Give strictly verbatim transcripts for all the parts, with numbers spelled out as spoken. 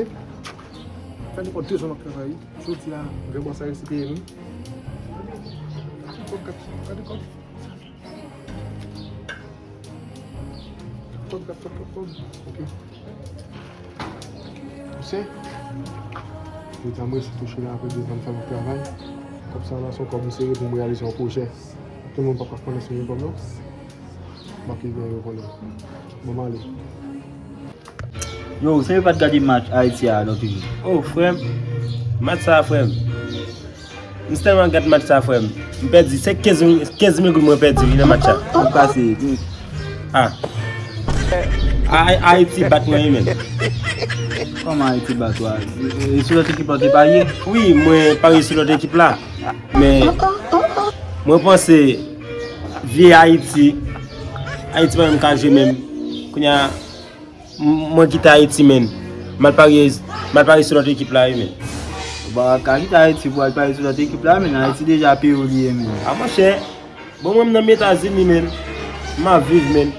Fè nenpòt de zòn w ap travay. Jodi a, m fè bòs la resi peye nou. Gade kòb, gade kòb. Kòb, kòb, kòb, kòb, kòb. Ok. Misye, jodi a m resi touche la apre de zòn fè m ap travay. Kòb sa la se yon kòb m sere pou m reyalize yon pwojè. Tout moun p ap ka konnen si m gen kòb non. M ap rive yo konnen. Bon, m ale. Yo, se yo pa t gade match Ayiti a lòt jou. Oh, frè m, match sa, frè m. M tèlman gad match sa, frè m. M pèdi, se kenz mil, kenz mil goud mwen pèdi, wi, nan match sa. Ou pase, wi. Ah. A-, Ayiti bat mwen, wi, men. Kòman Ayiti bat ou a? E sou lòt ekip la ou te parye? Wi, mwen parye sou lòt ekip la. Men, mwen panse, vye Ayiti, Ayiti pa menm ka jwe menm. Kounye a, M-, mwen kite Ayiti, menn. M al parye, m al parye sou lòt ekip la, wi, menn. Ou pa ka kite Ayiti pou al parye sou lòt ekip la, menn. Ayiti deja peyi w li ye, menn. A, monchè, bon, mwen, m nan Etazini, menn. M ap viv, menn.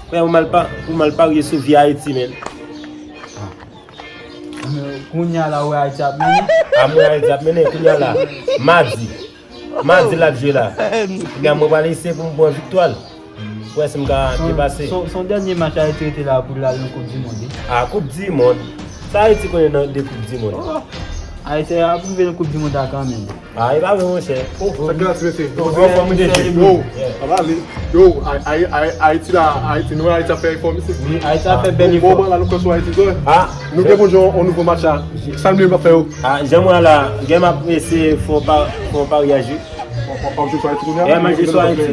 Kounye a pou m al pa-, pou m al parye sou vye Ayiti, menn. Kounye a la, ou wè Ayiti ap mennen? A, m wè Ayiti ap mennen, kounye a la. Madi. Madi l ap jwe la. Ebyen, mwen pral eseye pou m pran viktwa l. Pou wè si m ka depase. Se yon dènye match Ayiti rete la pou l al nan Koup di Mond, wi. A, Koup di Mond. Sa Ayiti konnen nan de Koup di Mond? Oh, Ayiti ap rive nan Koup di Mond la kanmenm. A, e pa vre, monchè. Oh, sa k gen la, ti mesye? Yo, anfòm ou deja? Yo, sa va ale. Yo, Ay-, Ay-, Ay-, Ayiti la, Ayiti, nou wè Ayiti ap fè efò, mesye. Wi, Ayiti ap fè bèl efò. Bon, bon, la, nou kwè sou Ayiti, wi. A, nou gen pou jwe yon nouvo match la. Sa m di m ap fè yo. A, jan m wè la, gen m ap eseye fè yon pa-, fè yon paryaj, wi. W ap jwe sou Ayiti kounye a? Yeah, m ap jwe sou Ayiti.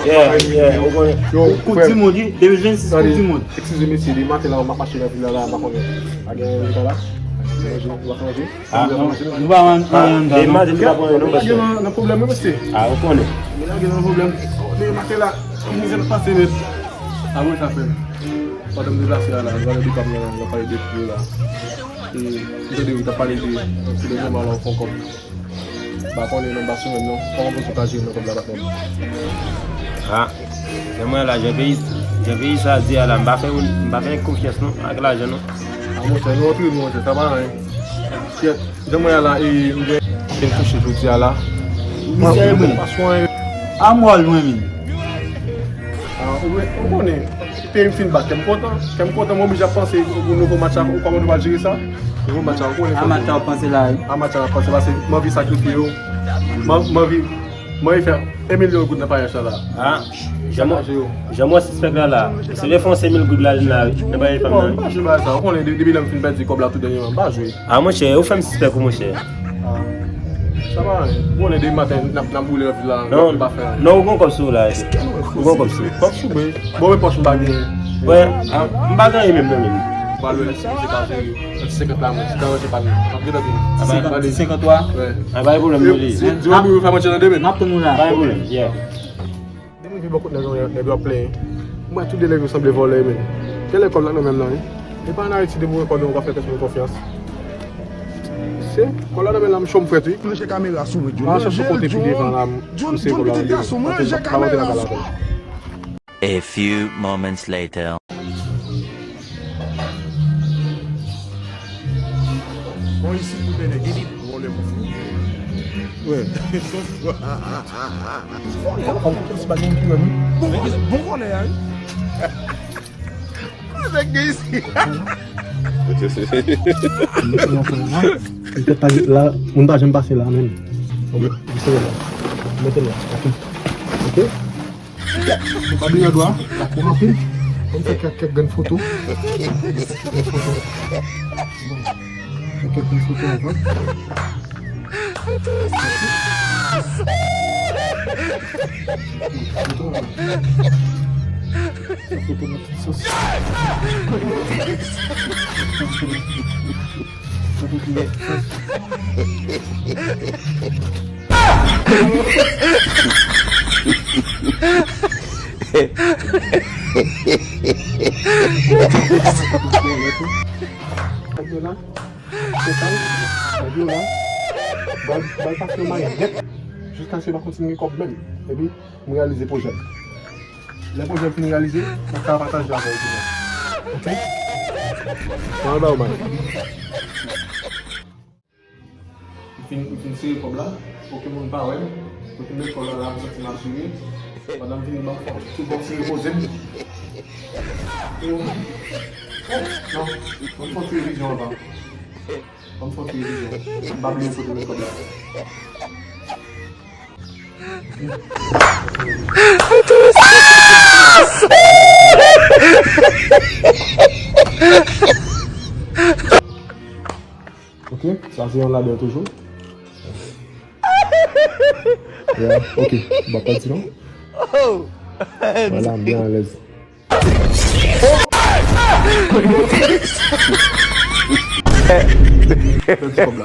Yeah, yeah, ou konnen. Yo, Koup di Mond, wi, de mil vennsis, Koup di Mond. Eskize, mesye, de maten la, m ap mache nan vil la, la, m pa konnen. Pa gen yon bagay la. Manje, w ap manje? A, nou pa wè anyen anndan, non. Gen nan pwoblèm, wi, mesye. A, ou konnen. Gen nan pwoblèm. De maten la, mizè n ap pase nèt. A, wi, sa fè. Pandan m deplase a la, m gade de kòb nan, nan pale de pou yo la. E, m tande yo t ap pale de, de nòmal an fon kòb. M pa konnen non, m pa sou menm non. Kòman pou sou ka jere nan kòb la, patnè m? A, men mwen la, jan peyi, jan peyi sa di a la, m pa fè moun, m pa fè nèg konfyans non, ak lajan non. A, monchè, nou antre nou, monchè, sa pa anyen. Kèt, jan mwen la, e, m gen, m gen touche jodi a la. Misye, mwen. A, m wè w lwen, men. A, ou, ou konnen, peyi m fin bat, kè m kontan. Kè m kontan, mwen oblije ap panse pou nouvo match la, kòman nou pral jere sa? Nouvo match la, ou konnen. A match la, w ap panse la, wi. A match la, w ap panse, paske m anvi sakrifye yo. M an-, m anvi, m anvi fè yon milyon goud nan paryaj sa la. A, jan mwen, jan mwen sispèk la, la. Se lè fè yon senk mil goud la, li la, wi. Nan paryaj pa m nan, wi. Bon, m pa jwe bagay sa, ou konnen, de-, depi lè m fin pèdi kòb la tout dènyèman, m pa jwe. A, monchè, ou fè m sispèk ou, monchè. A. Sa pa anyen. Bon, lè demen maten, n ap, n ap boule anpil la, n ap pa fè anyen. Non, ou gon kòb sou ou la, ou gon kòb sou ou. Kòb sou mwen. Bon, men pòch m pa genyen. Wè, a, m pa genyen menm, non, menm. Ba lwen, se pa jere. Senkant la, mwen, si ta manje pa nou. Ap gentan vini. Senkant, senkant twa? Wè. A, pa gen pwoblèm, nou li. Di, di, di, ou fè manje nan demen. M ap tann ou la. Pa gen pwoblèm, yeah. Depi m rive bò kot nèg yo, nèg yo ap plenyen. M wè tout de nèg yo sanble vòlè, men. Genlè kòb la nan men m nan, wi. E pa ann Ayiti, depi w wè kòb yo, w pa fè tèt mwen konfyans. Se, kòb la nan men l la, m cho m frèt, wi. Manje kamera sou mwen, John. M al chèche yon kote pi devan la, m, m sere kòb la nan men m. Anfen, m pa, pa monte lakay la avè l. A few moments later. Bon, isit pou bèlè, epi vòlè pou fou. Wè. Vòlè, an konprann si pa gen moun ki wè m. Bon vòlè, bon vòlè a, wi. Sa k gen isit? Mete yon fè la. Li te pa la, moun pa janm pase la menm. Ok, li sere la. Mete l la. Ok. Ok. Ou pa bliye dwa, la kou anpil. Bon, fè kèk, kèk grenn foto. Fè kèk grenn foto ankò. Foto nan tout sans. Nèg yo la, se sa, nèg yo la, bal, bal pase yo mayi nèt, jiskaske yo pa kontinye kòb menm. Epi, m reyalize pwojè m. Lè pwojè m fin reyalize, m ka pataje avè w tou. Mwen ba ou bay. M fin, m fin sere kòb la. Okenn moun pa wè m. Kote m met kòb la, la, m santi m ap jere. Pandan m vini, ban m fè yon ti bòks repoze m. Oh, non, ban m fè yon ti revizyon anvan. Ban m fè yon ti revizyon. M pa bliye kote m met kòb la. Ok, sa se yon ladè toujou. Yeah, ok, m pa pèdi non. Vwala, m byen alèz. Pèdi kòb la.